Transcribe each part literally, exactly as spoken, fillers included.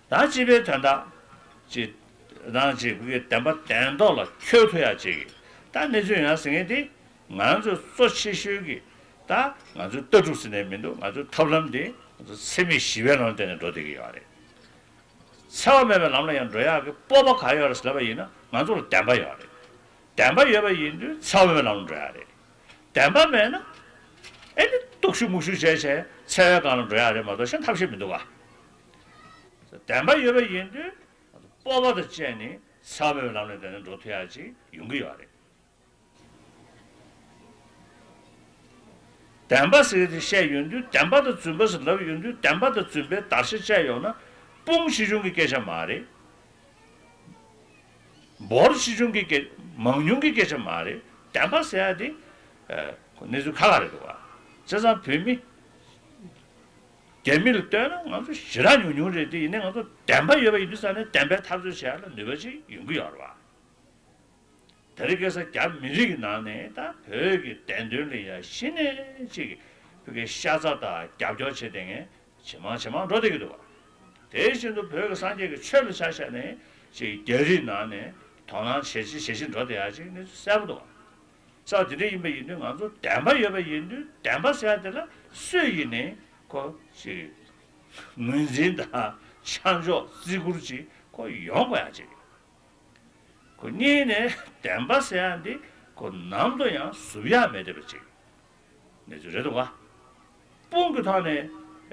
ད་སྤྱི་པའི་དོན་དག་ཅིག་དང་ཅིག་བོད་ཀྱི་བདེན་པ་བདེན་ཐོག་ལ་འཁྱོལ་ཐུབ་ཡ་ཅིག་གི་ད་གནས་ཚུལ་ཡོང་ཟེར་མཁན་དེ་ང་ཚོས་གཙོ་ཆེ་ཤོས་ཀྱི་ད་ང་ཚོའི་ལྟ་གྲུབ་ཟེར་ནས་མི་འདུག་ང་ཚོའི་ཐབས་ལམ་དེ་ང་ཚོ་འཚེ་མེད་ཞི་བའི་ལམ་ལ་བརྟེན་ནས་འགྲོ་བསྡད་ཀྱི་ཡོད་རེད། འཚེ་བ་མེད་པའི་ལམ་ལ་ཡང་འགྲོ་ཡག་གི་སྤོབས་པ་ག་ཡོད་རེད་ཟེར་ལབ་པ་ཡིན་ན་ང་ཚོ་ལ་བདེན་པ་ཡོད་རེད། བདེན་པ་ཡོད་པ་ཡིན་དུས་འཚེ་བ་མེད་པའི་ལམ་ལ་འགྲོ་ཡག་རེད། བདེན་པ་མེད་ན་ཨེ་ནི་སྡུག་ཤོས་སྨུག་ཤོས་བྱས་བྱས་འཚེ་བའི་སྒང་ལ་འགྲོ་ཡག་རེད་མ་གཏོགས་གཞན་ཐབས་ཤེས་མི་འདུག་ག་བདེན་པ་ཡོད་པ་ཡིན་དུས་སྤོབས་པ་དང་བཅས་ནས་འཚེ་བ་མེད་པའི་ལམ་ལ་བརྟེན་ནས་འགྲོ་ཐུབ་ཡག་ཅིག་ཡོང་གི་ཡོད་རེད། བདེན་པ་ཟེར་དེ་བཤད་ཡོང་དུས་བདེན་པ་དང་རྫུན་པ་ཟེར་ལབ་ཡོང་དུས་བདེན་པ་དང་རྫུན་པའི་བརྡར་ཤ་བཅད་ཡོང་ན་དཔུང་ཆེ་ཆུང་གི་སྐད་ཆ་མ་རེད། འབོར་ཆེ་ཆུང་གི་སྐད་མང་ཉུང་གི་སྐད་ཆ་མ་རེད། བདེན་པ་ཟེར་ཡ་དེ་ཨ་གནས་ཚུལ་ཁག་ཁག་རེད་འདུག་བ། བྱས་ཙང་བོད་མི་རྒྱ་མི་ལ་ལྟོས་ན་ང་ཚོ་ཞེ་དྲག་ཉུང་ཉུང་རེད་དེ་ཡིན་ནའི་ང་ཚོ་བདེན་པ་ཡོད་པ་ཡིན་དུས་ཙང་ནས་བདེན་པའི་འཐབ་རྩོད་བྱེད་ཡ་ལ་ནུས་པ་ཅིག་ཡོང་གི་ཡོད་རེད་བ། དེ་རིང་ཁ་སང་རྒྱ་མི་རིགས་ཀྱི་ནང་ནས་ད་བོད་ཀྱི་བདེན་དོན་ལ་ཡ་གཞི་ནས་ཅིག་བོད་ཀྱི་ཤ་ཚ་དང་རྒྱབ་སྐྱོར་བྱེད་བསྡད་མཁན་ཇེ་མང་ཇེ་མང་འགྲོ་བསྡད་ཀྱི་འདུག་བ། དེ་བཞིན་དུ་བོད་ཀྱི་སངས་རྒྱས་ཀྱི་ཆོས་ལ་ཆ་བཞག་ནས་ཅིག་རྒྱ་རིགས་ནང་ནས་དོ་སྣང་ཇེ་ཆེ་ཇེ་ཆེ་འགྲོ་བསྡད་ཡ་ཅིག་གནས་ཚུལ་གསལ་པོ་འདུག་བ། ས་དེ་འདྲ་ཡིན་པ་ཡིན་དུས་ང་ཚོ་བདེན་པ་ཡོད་པ་ཡིན་དུས་བདེན་པ་ཟེར་ཡ་དེ་ལ་སུས་ཡིན་ནའི་ཁོ་ཅིག་ངོས་འཛིན་དང་ཆ་འཇོག་བརྩི་བཀུར་ཅིག་ཁོ་ཡོང་དགོས་ཡ་ཅིག་ཁོ་གཉིས་ནས་བདེན་པ་ཟེར་ཡ་འདི་ཁོ་ནམ་དུ་ཡང་བཟུང་ཡ་མེད་བསྡད་པ་ཅིག་གནས་ཚུལ་རེད་འདུག་ག་དཔུང་གི་ཐོག་ནས་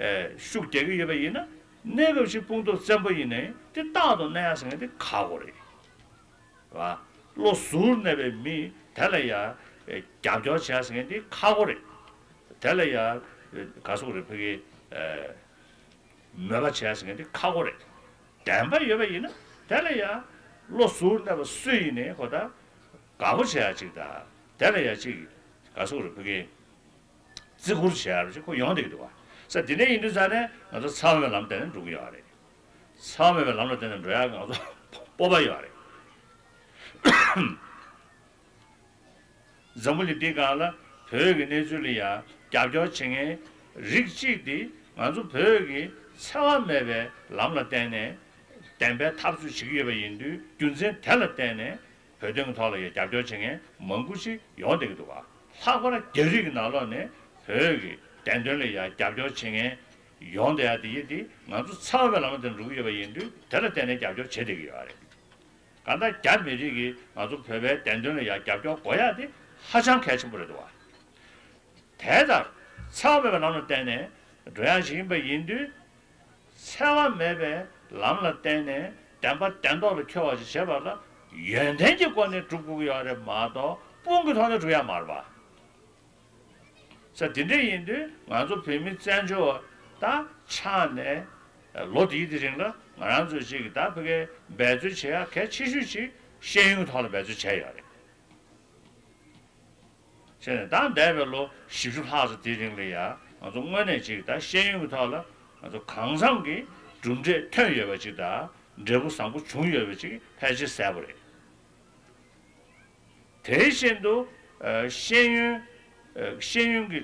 ཨེ་ཤུགས་རྒྱག་གི་ཡོད་པ་ཡིན་ན་གནས་སྐབས་ཤིག་དཔུང་སྟོབས་བཙན་པོ་ཡིན་ནའི་དེ་རྟག་ཏུ་གནས་ཡ་ཟེར་མཁན་དེ་ཁག་པོ་རེད། བ། བློ་གཟུར་གནས་པའི་མི་དེ་ལ་ཡ་ཨེ་རྒྱབ་སྐྱོར་བྱས་ཟེར་མཁན་དེ་ཁག་པོ་རེད། དེ་ལ་ཡ་ཨེ་ག་སོག་རེད་ཕ་གི་ཨེ་མོས་པ་བྱས་ཟེར་མཁན་དེ་ཁག་པོ་རེད། བདེན་པ་ཡོད་པ་ཡིན་ན་དེ་ལ་ཡ་བློ་གཟུར་གནས་པ་སུ་ཡིན་ནའི་ཁོ་ད་དགའ་པོ་བྱས་ཡ་ཅིག་དང་དེ་ལ་ཡ་ཅིག་ག་སོག་རེད་ཕ་གི་བརྩི་བཀུར་བྱེད་ཡ་ཅིག་ཁོ་ཡོང་བསྡད་ཀྱི་འདུག་བ། ས་དེ་འདྲ་ཡིན་དུས་ཙང་ནས་ང་ཚོ་འཚེ་བ་མེད་ལམ་དེ་ནས་འགྲོ་གི་ཡོད་རེད། འཚེ་བ་མེད་པའི་ལམ་ལ་བརྟེན་ནས་འགྲོ་ཡ་ང་ཚོ་སྤོབས་པ་ཡོད་རེད། འཛམ་བུ་གླིང་འདིའི་སྒང་ལ་བོད་ཀྱི་གནས་ཚུལ་ལ་ཡང་རྒྱབ་སྐྱོར་བྱེད་མཁན་རིགས་གཅིག་དེ་ང་ཚོ་བོད་ཀྱི་འཚེ་བ་མེད་པའི་ལམ་ལ་བརྟེན་ནས་བདེན་པའི་འཐབ་རྩོད་བྱེད་ཀྱི་ཡོད་པ་ཡིན་དུས་རྒྱུ་མཚན་དེ་ལ་བརྟེན་ནས་བོད་དོན་གྱི་ཐོག་ལ་ཡང་རྒྱབ་སྐྱོར་བྱེད་མཁན་མང་པོ་ཞིག་ཡོང་བསྡད་ཀྱི་འདུག་བ། ལྷག་པར་རྒྱ་རིགས་ཀྱི་ནང་ལོགས་ནས་བོད་ཀྱི་བདེན་དོན་ལ་ཡང་རྒྱབ་སྐྱོར་བྱེད་མཁན་ཡོང་བསྡད་ཡ་དེ་ཡིན་དེ་ང་ཚོ་འཚེ་བ་མེད་ལམ་ལ་བརྟེན་འགྲོ་གི་ཡོད་པ་ཡིན་དུས་དེ་ལ་བརྟེན་ནས་རྒྱབ་སྐྱོར་བྱེད་བསྡད་ཀྱི་ཡོད་རེད། གང་ལྟར་རྒྱ་མི་རིགས་ཀྱིས་ང་ཚོ་བོད་པའི་བདེན་དོན་ལ་ཡང་རྒྱབ་སྐྱོར་དགོས་ཡ་དེ་ཧ་ཅང་གལ་ཆེན་པོ་རེད་འདུག་བ། དེ་ལྟར་འཚེ་བ་མེད་པའི་ལམ་ལ་བརྟེན་ནས་འགྲོ་ཡ་ཞིག་ཡིན་པ་ཡིན་དུས། འཚེ་བ་མེད་པའི་ལམ་ལ་བརྟེན་ནས་བདེན་པ་བདེན་ཐོག་ལ་འཁྱོལ་བ་ཞིག་བྱེད་པ་ལ་ཡོན་ཏན་གྱི་སྒོ་ནས་སྒྲུབ་དགོས་ཀྱི་ཡོད་རེད་མ་གཏོགས་དཔུང་གི་ཐོག་ནས་སྒྲུབ་ཡ་མ་རེད་པ། ས་དེ་འདྲ་ཡིན་དུས་ང་ཚོ་བོད་མི་བཙན་བྱོལ་བ་ད་ཆགས་ནས་ལོ་དེའི་དེ་རིང་ལ་ང་རང་ཚོས་ཅིག་ད་ཕ་གིའི་འབད་རྩོལ་བྱེད་ཡ་གལ་ཆེ་ཤོས་ཅིག་ཤེས་ཡོན་གྱི་ཐོག་ལ་འབད་རྩོལ་བྱས་ཡོད་རེད། བྱས་ནས་ད་འདས་པའི་ལོ་བཞི་བཅུ་ལྷག་ཙམ་དེའི་རིང་ལ་ཡ་ང་ཚོ་དངོས་གནས་ཅིག་ད་ཤེས་ཡོན་གྱི་ཐོག་ལ་ང་ཚོ་གང་འཚམ་གྱི་གྲུབ་འབྲས་ཐོན་ཡོད་པ་ཅིག་དང་འབྲས་བུ་བཟང་པོ་བྱུང་ཡོད་པ་ཅིག་ཕལ་ཆེར་གསལ་པོ་རེད། དེ་བཞིན་དུ་ཨ་ཤེས་ཡོན་ཨ་ཤེས་ཡོན་གྱི་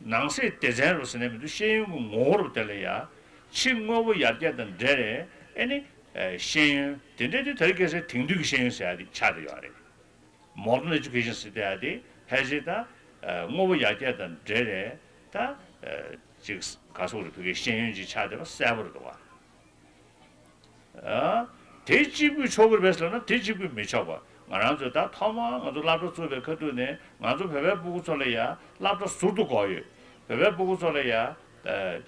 ནང་གསེས་སྡེ་ཚན་རུ་ཟེར་ནས་མི་འདུག་ཤེས་ཡོན་གྱི་ངོ་བོ་རུ་དེ་ལ་ཡ་ཕྱི་དངོས་པོ་ཡར་རྒྱས་དང་འབྲེལ་རེད། ཨེ་ནི་ཨ་ཤེས་ཡོན་དེ་འདྲ་དེ་དེ་རིང་ཁ་སང་དེང་དུས་ཀྱི་ཤེས་ཡོན་ཟེར་ཡ་དེ་ཆགས་བསྡད་ཡོད་རེད། Modern Education ཟེར་བསྡད་ཡ་དེ་ཕལ་ཆེར་ད་ཨ་དངོས་པོ་ཡར་རྒྱས་དང་འབྲེལ་རེད། ད་ཨ་ཅིག་ག་སོག་རེད་ཕ་གིའི་ཤེས་ཡོན་ཅིག་ཆགས་བསྡད་པ་གསལ་པོ་རེད་འདུག་བ། ཨ། དེ་གཅིག་པུས་ཆོག་གི་རེད་ཟེར་ན་དེ་གཅིག་པུས་མི་ཆོག་པ། ང་རང་ཚོས་ད་ཐོག་མར་ང་ཚོ་སློབ་གྲྭ་བཙུགས་པའི་ཁ་ཐུག་ནས་ང་ཚོ་བོད་པའི་སྤུ་གུ་ཚོ་ལ་ཡ་སློབ་གྲྭ་ཟུར་དུ་དགོས་ཡོད། བོད་པའི་སྤུ་གུ་ཚོ་ལ་ཡ་ཨ་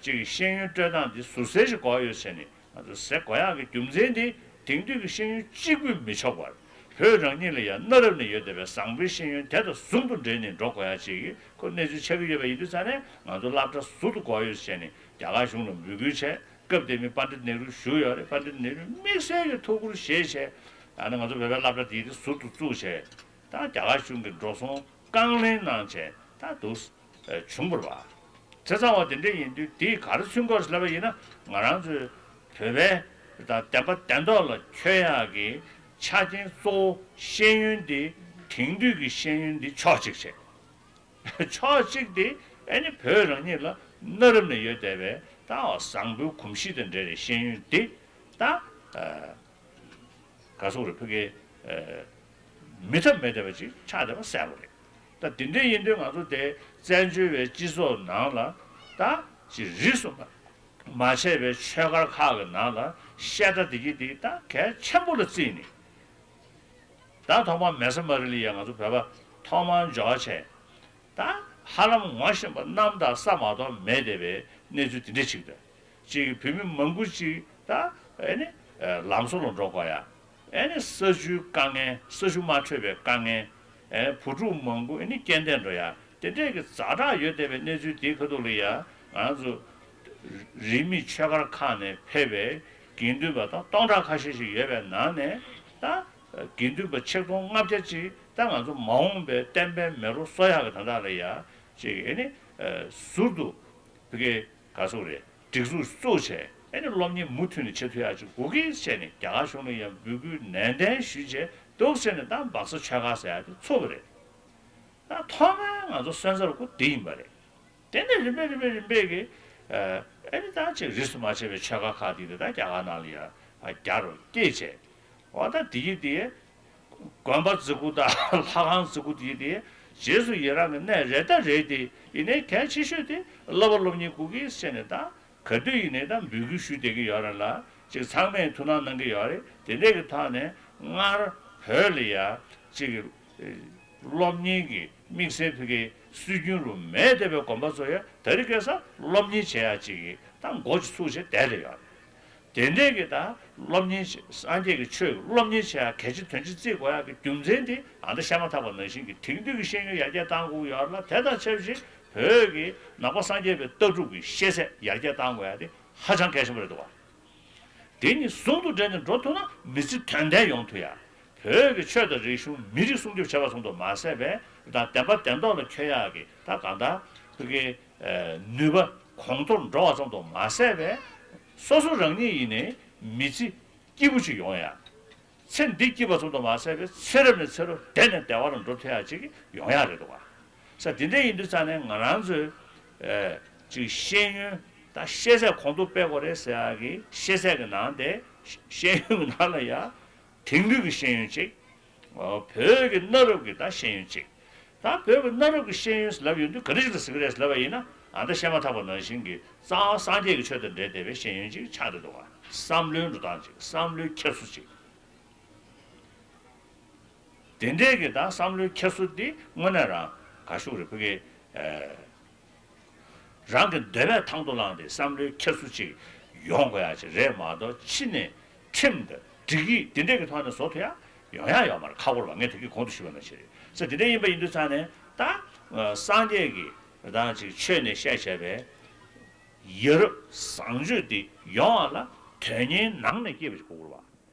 ཅིག་ཤེས་ཡོན་སྤྲོད་སྟངས་འདི་ཟུར་གསལ་ཞིག་དགོས་ཡོད་ཟེར་ནས་ང་ཚོ་ཟེར་དགོས་ཡག་གི་རྒྱུ་མཚན་འདི་དེང་དུས་ཀྱི་ཤེས་ཡོན་གཅིག་པུས་མི་ཆོག་པར་བོད་རང་ཉིད་ལ་ཡ་གནའ་རབས་ནས་ཡོད་བསྡད་པའི་བཟང་པོའི་ཤེས་ཡོན་དེ་དང་ཟུང་དུ་འབྲེལ་ནས་འགྲོ་དགོས་ཡག་ཅིག་གི་ཁོ་གནས་ཚུལ་ཆགས་ཀྱི་ཡོད་པ་ཡིན་དུས་ཙང་ནས་ང་ཚོ་སློབ་གྲྭ་ཟུར་དུ་དགོས་ཡོད་ཟེར་ནས་རྒྱ་གར་གཞུང་ལ་འབོད་སྐུལ་བྱས། སྐབས་དེ་མིན་པཎ་ཌིཏ་ནེ་རུ་བཞུགས་ཡོད་རེད། པཎ་ཌིཏ་ནེ་རུས་དམིགས་བསལ་གྱི་ཐུགས་ཁུར་བཞེས་བྱས། ཨ་ནི་ང་ཚོ་བོད་པའི་སློབ་གྲྭ་དེའི་དེ་ཟུར་དུ་བཙུགས་བྱས། ད་རྒྱ་གར་གཞུང་གི་འགྲོ་སོང་རྐང་ལེན་གནང་བྱས་ད་འདུག་བྱུང་བ་རེད་པ། བྱས་ཙང་བ་དེ་འདྲ་ཡིན་དུས་དེས་ག་རེ་མཚོན་གྱི་ཡོད་རེད་ལབ་པ་ཡིན་ན་ང་རང་ཚོའི་བོད་པའི་ད་བདེན་པ་བདེན་ཐོག་ལ་འཁྱོལ་ཡག་གི་ཆ་རྐྱེན་གཙོ་བོ་ཤེས་ཡོན་དེ་དེང་དུས་ཀྱི་ཤེས་ཡོན་དེ་ཕྱོགས་གཅིག་བྱས། ཕྱོགས་གཅིག་དེ་ཨ་ནི་བོད་རང་ཉིད་ལ་གནའ་རབས་ནས་ཡོད་བསྡད་པའི་ད་བཟང་པོའི་གོམས་གཤིས་དང་འབྲེལ་བའི་ཤེས་ཡོན་དེ་ ད་ག་སོག་རེ་ཕ་གི་མི་ཐབས་མེད་བསྡད་པ་ཅིག་ཆགས་བསྡད་པ་གསལ་པོ་རེད། ད་དེ་འདྲ་ཡིན་དུས་ང་ཚོ་དེ་བཙན་བྱོལ་བའི་སྤྱི་ཚོགས་ནང་ལ་ད་ཅིག་རིས་སུ་མ་ཆད་པའི་ཆོས་སྒར་ཁག་གི་ནང་ལ་བཤད་གྲྭ་དེ་གི་དེ་ད་གལ་ཆེན་པོ་ལ་བརྩིས་ནས། ད་ཐོག་མར་མེ་ས་མ་རི་ལ་ཡ་ང་ཚོ་བོད་པ་ཐོག་མར་འབྱོར་བྱས། ད་ཧ་ལམ་ངོ་ཤེས་པ་གནམ་དང་ས་མ་གཏོགས་མེད་བསྡད་པའི་གནས་ཚུལ་དེ་འདྲ་ཅིག་དང་། ཅིག་བོད་མི་མང་པོ་ཅིག་ད་ཨེ་ནི་ལམ་བཟོ་ལ་འགྲོ་དགོས་ཡ། ཨེ་ནི་ས་ཆུའི་དཀའ་ངལ། ས་ཆུ་མ་འཕྲོད་པའི་དཀའ་ངལ། ཨེ་བུ་ཕྲུག་མང་པོ་ཨེ་ནི་རྐྱེན་འདས་འགྲོ་ཡ། དེ་འདྲས་ཀྱི་ཛ་དྲག་ཡོད་བསྡད་པའི་གནས་ཚུལ་དེའི་ཁ་ཐུག་ལ་ཡ་ང་ཚོ་རིས་མེད་ཆོས་སྒར་ཁག་ནས་ཕེབས་པའི་དགེ་འདུན་པ་དང་སྟོང་ཕྲག་ཁ་ཤས་ཤིག་ཡོད་པའི་ནང་ནས་ད། དགེ་འདུན་པ་ཆིག་སྟོང་ལྔ་བརྒྱ་ཅིག་ད་ང་ཚོ་མ་འོངས་པའི་གཏན་ཕན་མེ་རོ་གསོ་ཡག་གི་ད་ལྟ་ལ་ཡ་ཅིག་ཨེ་ནི་ཟུར་དུ་བི་ཀའི་ག་ཚོད་རེད། སྒྲིག་འཛུགས་བཙུགས་བྱས་ཨེ་ནི་སློབ་གཉེར་མུ་མཐུད་ནས་བྱེད་ཐུབ་ཡག་ཅིག་དགོས་ཀྱི་བྱས་ནས་རྒྱ་གར་གཞུང་ལ་ཡང་འབོད་སྐུལ་ནན་ཏན་ཞུས་བྱས་འདུག་ཟེར་ནས་ད་སྦག་ས་ཆོས་སྒར་ཟེར་ཡག་དེ་ཚུགས་པ་རེད། ད་ཐོག་མར་ང་ཚོ་སོན་རྩ་རུ་ཁུ་དེ་ཡིན་པ་རེད། དེ་ནས་རིམ་པས་རིམ་པས་རིམ་པས་ཀྱི་ཨེ་ནི་ད་ཅིག་རིས་སུ་མ་ཆད་པའི་ཆོས་སྒར་ཁག་དེ་དེ་ད་རྒྱ་གར་ནང་ལ་ཡ་རྒྱ་རུ་སྐྱེས་བྱས། འོ་ད་དེ་ཡི་དེ་དགོན་པ་རྫིག་པོ་དང་ལྷ་ཁང་རྫིག་པོ་དེ་ཡི་དེ་རྗེས་སུ་ཡི་རང་གི་གནས་རེད་ད་རེད་དེ་ཡིན་ནའི་གལ་ཆེ་ཤོས་དེ་བསླབ་པ་སློབ་གཉེར་དགོས་ཀྱི་ཟེར་ནས་ད་ག་དུས་ཡིན་ནའི་ད་འབོད་སྐུལ་ཞུས་བསྡད་ཀྱི་ཡོད་རེད་ལ། ཅིག་ཚང་མས་ཐུགས་སྣང་གནང་གི་ཡོད་རེད། དེ་འདྲས་ཀྱི་ཐོག་ནས་སྔར་བོད་ལ་ཡ་ཅིག་སློབ་གཉེར་གྱི་དམིགས་བསལ་ཕ་གིའི་སྲོལ་རྒྱུན་རུ་མེད་བསྡད་པའི་དགོན་པ་ཚོ་ཡང་དེ་རིང་ཁ་སང་སློབ་གཉེར་བྱེད་ཡག་ཅིག་གི་ད་འགོ་ཅིག་ཚུགས་བྱས་བསྡད་ལ་ཡོད། དེ་འདྲས་ཀྱི་ད་སློབ་གཉེར་བྱེད། སངས་རྒྱས་ཀྱི་ཆོས་ཀྱི་སློབ་གཉེར་བྱེད་ཡག་གལ་ཆེ་དོན་ཆེ་བརྩི་དགོས་ཡག་གི་རྒྱུ་མཚན་དེ་ཨ་ད་བཤད་མ་ཐག་པ་ནང་བཞིན་གྱི་དེང་དུས་ཀྱི་ཤེས་ཡོན་ཡར་རྒྱས་གཏང་དགོས་ཡོད་ལ། དེ་དང་ཆབས་ཅིག་བོད་ཀྱི་ནང་པ་སངས་རྒྱས་པའི་ལྟ་གྲུབ་ཀྱི་ཤེས་ཚད་ཡར་རྒྱས་གཏང་དགོས་ཡག་དེ་ཧ་ཅང་གལ་ཆེན་པོ་རེད་འདུག་བ། དེ་གཉིས་ཟུང་དུ་འབྲེལ་ནས་འགྲོ་ཐུབ་ན་མི་ཚེ་དོན་ལྡན་ཡོང་ཐུབ་ཡ། བོད་ཀྱི་ཆོས་དང་རིག་གཞུང་མི་རིགས་སྲུང་སྐྱོབ་བྱེད་པ་ཙམ་དུ་མ་ཟད་པའི་དང་བདེན་པ་བདེན་ཐོག་ལ་འཁྱོལ་ཡག་གི་ད་གང་ལྟར་བོད་ཀྱི་ནུས་པ་གོང་མཐོར་འགྲོ་བ་ཙམ་དུ་མ་ཟད་པའི་སོ་སོ་རང་ཉིད་ཡིན་ནའི་མི་ཚེ་སྐྱིད་པོ་ཞིག་ཡོང་ཡ། ཚེ་འདི་སྐྱིད་པ་ཙམ་དུ་མ་ཟད་པའི་ཚེ་རབས་ནས་ཚེ་རབས་འདས་ནས་འདས་པ་ལ་འགྲོ་ཐུབ་ཡ་ཅིག་ཡོང་ཡ་རེད་འདུག་བ། ས་དེ་འདྲ་ཡིན་དུས་ཙང་ནས་ང་རང་ཚོས་ཨེ་ཅིག་ཤེས་ཡོན་ད་ཤེས་ཚད་གོང་དུ་སྤེལ་དགོས་རེད་ཟེར་ཡག་གི་ཤེས་ཚད་ཀྱི་ནང་དེ་ཤེས་ཡོན་གྱི་ནང་ལ་ཡ་དེང་དུས་ཀྱི་ཤེས་ཡོན་གཅིག་བོད་ཀྱི་གནའ་རབས་ཀྱི་ད་ཤེས་ཡོན་གཅིག་ད་བོད་ཀྱི་གནའ་རབས་ཀྱི་ཤེས་ཡོན་ལབ་ཡོང་དུས་ག་འདྲ་ཞིག་ལ་ཟེར་གི་རེད་ལབ་པ་ཡིན་ན་ཨ་ད་བཤད་མ་ཐག་པ་ནང་བཞིན་གྱི་རྩ་བ་སངས་རྒྱས་ཀྱི་ཆོས་དང་འབྲེལ་བསྡད་པའི་ཤེས་ཡོན་གཅིག་ཆགས་བསྡད་འདུག་བ། བསམ་བློའི་འགྲོ་སྟངས་གཅིག་བསམ་བློའི་འཁྱེར་སོ་གཅིག་དེ་འདྲས་ཀྱི་ད་བསམ་བློའི་འཁྱེར་སོ་འདི་དངོས་གནས་རང་ག་ཤུགས་རེད་ཕ་གི་རང་གི་འདོད་པའི་ཐང་དུ་བླངས་ཏེ་བསམ་བློའི་འཁྱེར་སོ་ཅིག་ཡོང་དགོས་ཡ་ཅིག་རེད་མ་གཏོགས་ཕྱི་ནས་ཁྲིམས་དང་སྒྲིག་ཡིག་འདི་འདྲས་ཀྱི་ཐོག་ནས་བཟོ་ཐུབ་ཡ་ཡོང་ཡ་ཡོད་མ་རེད། ཁག་པོ་རེད་བ། ངས་ད་གིན་གོང་དུ་ཞུས་པ་ནང་བཞིན་རེད་ཟེར། དེ་འདྲས་ཡིན་པ་ཡིན་དུས་ཙང་ནས་ད་སངས་རྒྱས་ཀྱི་ད་ཅིག་ཆོས་ནས་བཤད་བྱས་པའི་ཡ་རབས་བཟང་སྤྱོད་འདི་ཡོང་བ་ལ་དོན་གཉེར་ནང་ནས་སྐྱེས་པ་ཞིག་དགོས་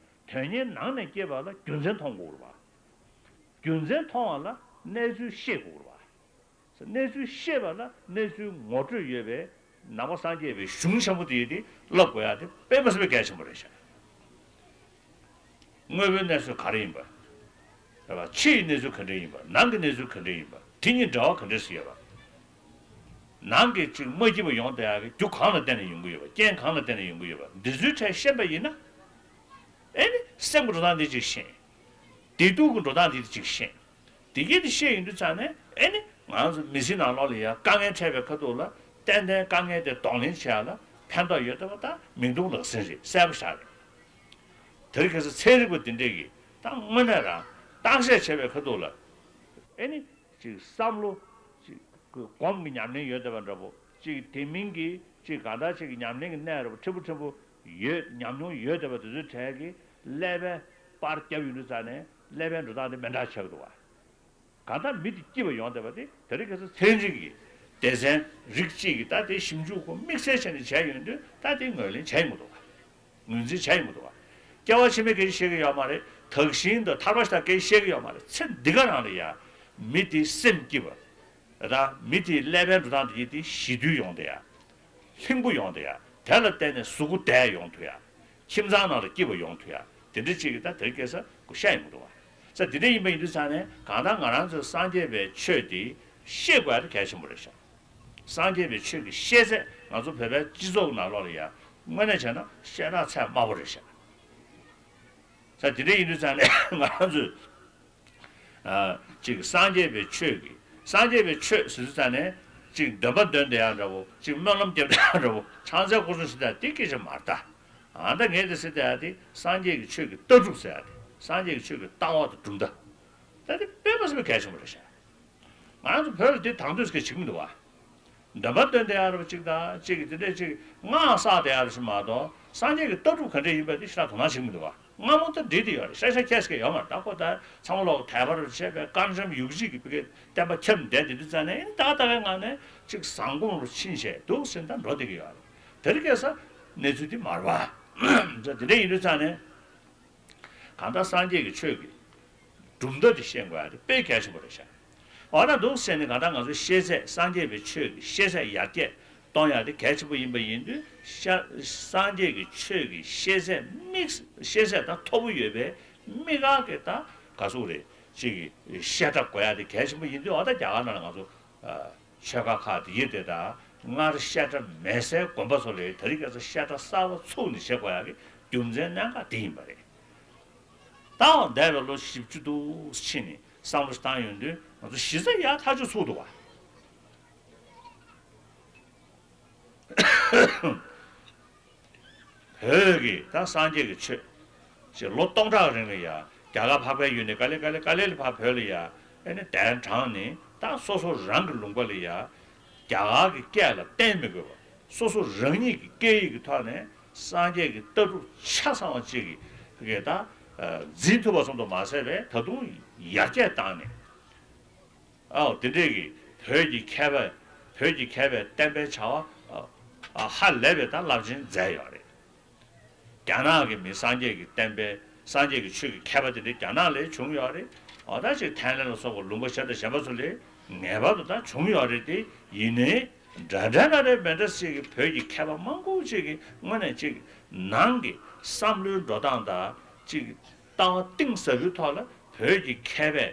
ཀྱི་རེད་བ། དོན་གཉེར་ནང་ནས་སྐྱེས་པ་ལ་རྒྱུ་མཚན་མཐོང་དགོས་རེད་བ། རྒྱུ་མཚན་མཐོང་བ་ལ་གནས་ཚུལ་ཤེས་དགོས་རེད་བ། གནས་ཚུལ་ཤེས་པ་ལ་གནས་ཚུལ་ངོ་སྤྲོད་ཡོད་པའི་ནང་པ་སངས་རྒྱས་པའི་གཞུང་ཆེན་པོ་དེ་དེ་བསླབ་དགོས་ཡ་དེ་དཔེ་མི་སྲིད་པའི་གལ་ཆེན་པོ་རེད་ཤག་དངོས་པོའི་གནས་ཚུལ་ག་རེ་ཡིན་པ། རེད་བ། ཕྱི་ཡི་གནས་ཚུལ་ག་འདྲ་ཡིན་པ། ནང་གི་གནས་ཚུལ་ག་འདྲ་ཡིན་པ། དེ་གཉིས་འབྲེལ་བ་ག་འདྲ་ཞིག་ཡོད་པ། ནང་གི་ཅིག་མ་སྐྱིད་པ་ཡོང་བསྡད་ཡག་གི་རྒྱུ་གང་ལ་བརྟེན་ནས་ཡོང་གི་ཡོད་པ། རྐྱེན་གང་ལ་བརྟེན་ནས་ཡོང་གི་ཡོད་པ། འདི་ཚོའི་གྲས་ཤེས་པ་ཡིན་ན། ཨེ་ནི་སེམས་ཀྱི་འགྲོ་སྟངས་འདི་ཅིག་ཤེས། བདེ་སྡུག་གི་འགྲོ་སྟངས་འདི་ཅིག་ཤེས། འདི་གས་འདི་ཤེས་ཡོང་དུས་ཙང་ནས་ཨེ་ནི་ང་ཚོ་མི་ཚེ་ནང་ལོགས་ལ་ཡང་དཀའ་ངལ་འཕྲད་པའི་ཁ་ཐུག་ལ་ཏན་ཏན་དཀའ་ངལ་དེ་གདོང་ལེན་བྱེད་ཡག་ལ་ཕན་ཐོགས་ཡོད་བསྡད་པ་ད་མིག་མཐོང་ལག་ཟིན་རེད། གསལ་པོ་ཞིག་རེད། དེ་རིང་ཁ་སང་ཚན་རིག་པ་འདི་འདྲས་ཀྱིས་ད་དངོས་གནས་རང་བརྟག་དཔྱད་བྱེད་པའི་ཁ་ཐུག་ལ་ཨེ་ནི་ཅིག་བསམ་བློ་ཅིག་སྒོམ་གྱི་ཉམས་ལེན་ཡོད་བསྡད་པ་འདྲ་པོ། ཅིག་དེ་མིན་གྱི་ཅིག་གང་ལྟར་ཅིག་གི་ཉམས་ལེན་གྱི་གནས་འདྲ་པོ་ཕྲན་བུ་ཕྲན་བུ་ཡོད། ཉམས་མྱོང་ཡོད་བསྡད་པ་དེ་ཚོའི་གྲས་ཀྱིས་ཀླད་པའི་པར་བརྒྱབ་ཡོང་དུས་ཙང་ནས་ཀླད་པའི་འགྲོ་སྟངས་དེ་མི་འདྲ་ཆགས་ཀྱི་འདུག་བ། གང་ལྟར་མི་དེ་སྐྱིད་པ་ཡོང་བསྡད་པ་དེ་དེ་རིང་ཁ་སང་ཚན་རིག་གི་སྡེ་ཚན་རིགས་གཅིག་གིས་ད་དེ་ཞིབ་འཇུག་གོ་དམིགས་བསལ་བྱས་ནས་བྱས་ཡོང་དུས་ད་དེ་ངོས་ལེན་བྱས་ཡོང་གི་འདུག་བ། ངོས་འཛིན་བྱས་ཡོང་གི་འདུག་བ། སྐྱེ་བ་ཕྱི་མའི་སྐད་ཆ་བཤད་ཀྱི་ཡོད་མ་རེད། དག་ཞིང་དང་ཐར་པ་ཞིག་དང་སྐད་ཆ་བཤད་ཀྱི་ཡོད་མ་རེད། ཚེ་འདི་ག་རང་ལ་ཡ་མི་དེ་སེམས་སྐྱིད་པ། ད་མི་དེའི་ཀླད་པའི་འགྲོ་སྟངས་དེ་དེ་ཞི་དུལ་ཡོང་བསྡད་ཡ། ལྷིང་པོ་ཡོང་བསྡད་ཡ། དེ་ལ་བརྟེན་ནས་གཟུགས་པོ་བདེ་ཡོང་ཐུབ་ཡ། ཁྱིམ་ཚང་ནང་ལ་སྐྱིད་པ་ཡོང་ཐུབ་ཡ། དེ་འདྲ་ཅིག་གི་ད་དེ་རིང་ཁ་སང་གོ་ཤ་ཡོང་གི་འདུག་བ། ས་དེ་འདྲ་ཡིན་པ་ཡིན་དུས་ཙང་ནས་གང་ལྟར་ང་རང་ཚོའི་སངས་རྒྱས་པའི་ཆོས་དེ་ཤེས་དགོས་ཡ་དེ་གལ་ཆེན་པོ་རེད་ཤག་སངས་རྒྱས་པའི་ཆོས་ཀྱི་ཤེས་ཚད་ང་ཚོ་བོད་པའི་སྤྱི་ཚོགས་ནང་ལོགས་ལ་ཡ་དངོས་གནས་བྱས་ན་ཤེས་རྟགས་ཚད་དམའ་པོ་རེད་ཤག་ད་དེ་འདྲ་ཡིན་དུས་ཙང་ནས་ང་རང་ཚོས་ཨ་ཅིག་སངས་རྒྱས་པའི་ཆོས་ཀྱི་སངས་རྒྱས་པའི་ཆོས་ཟེར་དུས་ཙང་ནས་ཅིག་འདོན་པ་འདོན་བསྡད་ཡག་འདྲ་བོ། ཅིག་སྨོན་ལམ་རྒྱབ་བསྡད་ཡག་འདྲ་བོ། ཕྱག་འཚལ་སྐོར་གསུམ་ཟེར་དུས་དེ་སྐད་ཆ་མ་རེད་ད། ཨ་ད་ངས་དེ་ཟེར་བསྡད་ཡག་དེ་སངས་རྒྱས་ཀྱི་ཆོས་ཀྱི་ལྟ་གྲུབ་ཟེར་ཡག་དེ། སངས་རྒྱས་ཀྱི་ཆོས་ཀྱི་ལྟ་བ་དང་གྲུབ་མཐའ། ད་དེ་དཔེ་མ་སྲིད་པའི་གལ་ཆེན་པོ་རེད་ཤག་ང་རང་ཚོ་བོད་ལ་དེ་དང་དུས་སྐད་བྱེད་ཀྱི་མི་འདུག་བ། འདོན་པ་འདོན་བསྡད་ཡག་རེད་པ་གཅིག་དང་། གཅིག་གིས་དེ་འདྲས་ཅིག་སྔགས་བསགས་བསྡད་ཡག་རེད་ཞིག་མ་གཏོགས། སངས་རྒྱས་ཀྱི་ལྟ་གྲུབ་ག་འདྲས་ཡིན་པ་དེ་ཞེ་དྲག་དོ་སྣང་བྱེད་ཀྱི་མི་འདུག་བ། སྔ་མོ་ད་འགྲིག་བསྡད་ཡོད་རེད། ཤ་ཤ་ཁྱེར་སྐད་ཡོད་མ་རེད། ད་ཁོ་ད་ཚང་མ་ལོག་དད་པ་རུ་བྱས་པའི་དཀར་འཇམ་ཡུག་གཅིག་གི་བི་ཀའི་བསྟན་པ་ཁྱབ་བསྡད་དེ་དུས་ཙང་ནས། ཨེ་ད་ལྟ་བའི་ངང་ནས་ཅིག་ཟངས་སྐོམ་རུ་ཕྱིན་བྱས་འདུག་ཟེར་ད་འགྲོ་བསྡད་ཀྱི་ཡོད་རེད། དེ་རིང་ཁ་སང་གནས་ཚུལ་དེ་མ་རེད་བ། དེ་འདྲས་ཡིན་དུས་ཙང་ནས། གང་ལྟར་སངས་རྒྱས་ཀྱི་ཆོས་ཀྱི་གྲུབ་མཐའ་དེ་ཤེས་དགོས་ཡ་དེ་དཔེ་གལ་ཆེན་པོ་རེད་ཤག་འོ་ན་འདུག་ཟེར་ནས་གང་ལྟར་ང་ཚོ་ཤེས་ཚད། སངས་རྒྱས་པའི་ཆོས་ཀྱི་ཤེས་ཚད་ཡར་རྒྱས་གཏོང་ཡ་དེ་གལ་ཆེན་པོ་ཡིན་པ་ཡིན་དུས། ཤ་སངས་རྒྱས་ཀྱི་ཆོས་ཀྱི་ཤེས་ཚད་དམིགས། ཤེས་ཚད་ད་མཐོ་པོ་ཡོད་པའི་དམིགས་བཀར་གྱི་ད་ག་ཟེར་དགོས་རེད། ཅིག་གི་བཤད་གྲྭ་དགོས་ཡ་དེ་གལ་ཆེན་པོ་ཡིན་དུས། འོ་ད་རྒྱ་གར་ནང་ལ་ང་ཚོ་ཆོལ་ཁ་ཁག་དེ་ཡི་དེ་དང་སྔར་བཤད་གྲྭ་མེད་སའི་དགོན་པ་ཚོ་ལ་དེ་རིང་ཁ་སང་བཤད་གྲྭ་གསར་པ་ཚུགས་ནས་བྱེད་དགོས་ཡག་གི་རྒྱུ་མཚན་གནད་འགག་དེ་ཡིན་པ་རེད། ད་འོ་འདས་པའི་ལོ་བཞི་བཅུ་འདུག་ཕྱིན་ནས་བསམ་བློ་བཏང་ཡོང་དུས། ང་ཚོ་གཞི་རྩ་ཡག་ཐག་ཆོད་ཚུགས་འདུག་བ། བོད་ཀྱི་ད་སངས་རྒྱས་ཀྱི་ཆོས་ཅིག་ལོ་སྟོང་ཕྲག་རིང་ལ་ཡ་རྒྱ་གར་འཕགས་པའི་ཡུལ་ནས་ཀ་ལེ་ཀ་ལེ་ཀ་ལེ་ལ་ཕར་བོད་ལ་ཡ། ཨེ་ནི་གདན་དྲངས་ནས་ད་སོ་སོ་རང་གི་ལུང་པ་ལ་ཡ་རྒྱ་གར་གྱི་སྐད་ལ་བརྟེན་མི་དགོས་པ། སོ་སོ་རང་ཉིད་ཀྱི་སྐད་ཡིག་གི་ཐོག་ནས་སངས་རྒྱས་ཀྱི་ལྟ་གྲུབ་ཆ་ཚང་བ་ཅིག་གི་གི་ད་འཛིན་ཐུབ་པ་ཙམ་དུ་མ་ཟད་པའི་ད་དུང་ཡར་རྒྱས་བཏང་ནས། ཨའོ་དེ་འདྲས་ཀྱི་བོད་ཀྱི་མཁས་པ། བོད་ཀྱི་མཁས་པའི་བསྟན་པའི་བྱ་བ་ཨ་ཧ་ལས་པའི་ད་རླབས་ཆེན་མཛད་ཡོད་རེད། རྒྱ་ནག་གི་མི་སངས་རྒྱས་ཀྱི་བསྟན་པའི། སངས་རྒྱས་ཀྱི་ཆོས་ཀྱི་མཁས་པ་དེ་འདྲས་རྒྱ་ནག་ལ་བྱུང་ཡོད་རེད། འོ་ད་ཅིག་ཐའི་ལན་ལ་སོགས་པ་ལུང་པ་གཞན་དང་གཞན་པ་ཚོ་ལ་ངེས་པར་དུ་ད་བྱུང་ཡོད་རེད། དེ་ཡིན་ནའི་འདྲ་འདྲ་འདྲ་འདྲ་མི་འདྲ་ཞིག་གི་བོད་ཀྱི་མཁས་པ་མང་པོ་ཅིག་གི་སྔོན་ནས་ཅིག་ནང་གི་བསམ་བློའི་འགྲོ་སྟངས་དང་ཅིག་ལྟ་བ་གཏིང་ཟབ་པོའི་ཐོག་ལ་བོད་ཀྱི་མཁས་པས་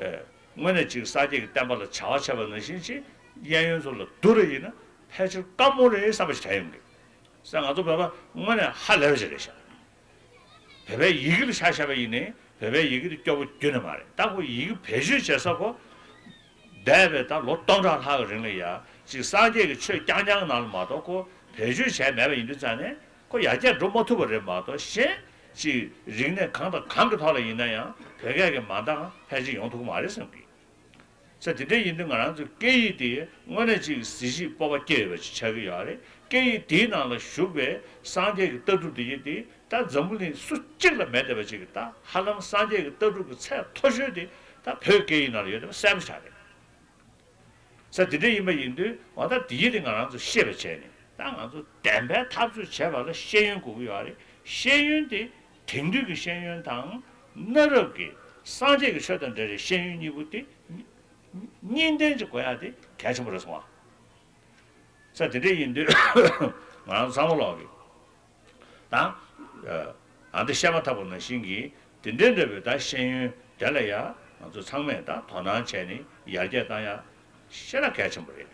ཨ་དངོས་གནས་ཅིག་སངས་རྒྱས་ཀྱི་བསྟན་པ་ལ་བྱ་བ་བྱས་པ་ནང་བཞིན་ཅིག་གཡས་གཡོན་ཚོ་ལ་བསྡུ་ར་ཡིན་ན་ཕལ་ཆེར་དཀའ་མོ་རེད་བསམ་པ་ཞིག་དྲན་ཡོང་གི། ས་ང་ཚོ་བོད་པ་དངོས་གནས་ཧ་ལས་པ་ཞིག་རེད་ཤག་བོད་པའི་ཡི་གེ་ལ་ཆ་བཞག་པ་ཡིན་ནའི་བོད་པའི་ཡི་གེ་དེ་སྐྱོ་པོ་ཁྱོན་ནས་མ་རེད། ད་ཁོ་ཡི་གེ་བེད་སྤྱོད་བྱེད་ས་ཁོ། འདས་པའི་ད་ལོ་སྟོང་ཕྲག་ལྷག་གི་རིང་ལ་ཡ་ཅིག་སངས་རྒྱས་ཀྱི་ཆོས་རྐྱང་རྐྱང་ནང་ལ་མ་གཏོགས་ཁོ་བེད་སྤྱོད་བྱས་མེད་པ་ཡིན་དུས་ཙང་ནས་ཁོ་ཡར་རྒྱས་འགྲོ་མ་ཐུབ་པ་རེད་མ་གཏོགས། གཞན་ཅིག་རིག་གནས་གང་དང་གང་གི་ཐོག་ལ་ཡིན་ན་ཡང་བོད་སྐད་ཀྱི་མ་འདང་ཕལ་ཆེར་ཡོང་ཐུབ་ཀྱི་མ་རེད་བསམ་གི། ས་དེ་འདྲ་ཡིན་དུས་ང་རང་ཚོའི་སྐད་ཡིག་དེ་དངོས་གནས་ཅིག་གཟི་བརྗིད་སྤོབས་པ་སྐྱེ་ཡོད་པ་ཅིག་ཆགས་ཀྱི་ཡོད་རེད། སྐད་ཡིག་དེའི་ནང་ལ་བཞུགས་པའི་སངས་རྒྱས་ཀྱི་ལྟ་གྲུབ་དེ་ཡིན་དེ། ད་འཛམ་བུ་གླིང་སུ་གཅིག་ལ་མེད་བསྡད་པ་ཅིག་གི་ད་ཧ་ལམ་སངས་རྒྱས་ཀྱི་ལྟ་གྲུབ་ཀྱི་ཚད་མཐོ་ཤོས་དེ་ད་བོད་སྐད་ཡིག་ནང་ལ་ཡོད་བསྡད་པ་གསལ་པོ་ཆགས་རེད། ས་དེ་འདྲ་ཡིན་པ་ཡིན་དུས་འོ་ད་དེ་ཡིན་དེ་ང་རང་ཚོ་ཤེས་པ་བྱས་ནས། ད་ང་ཚོ་བདེན་པའི་འཐབ་རྩོད་བྱེད་པ་ལ་ཤེས་ཡོན་དགོས་ཀྱི་ཡོད་རེད། ཤེས་ཡོན་དེ་དེང་དུས་ཀྱི་ཤེས་ཡོན་དང་གནའ་རབས་ཀྱི་སངས་རྒྱས་ཀྱི་ཆོས་དང་འབྲེལ་བའི་ཤེས་ཡོན་གཉིས་པོ་དེ་གཉིས་ལྡན་ཅིག་དགོས་ཡ་དེ་གལ་ཆེན་པོ་རེད་སོང་བ། ས་དེ་འདྲ་ཡིན་དུས་ང་རང་ཚང་མ་ལོག་གི་ད་ཨ་འདི་བཤད་མ་ཐག་པ་ནང་བཞིན་གྱི་དེ་འདྲའི་འདྲ་བའི་ད་ཤེས་ཡོན་དེ་ལ་ཡ་ང་ཚོ་ཚང་མས་ད་དོ་སྣང་བྱས་ནས་ཡར་རྒྱས་བཏང་ཡ་ཞེ་དྲག་གལ་ཆེན་པོ་རེད།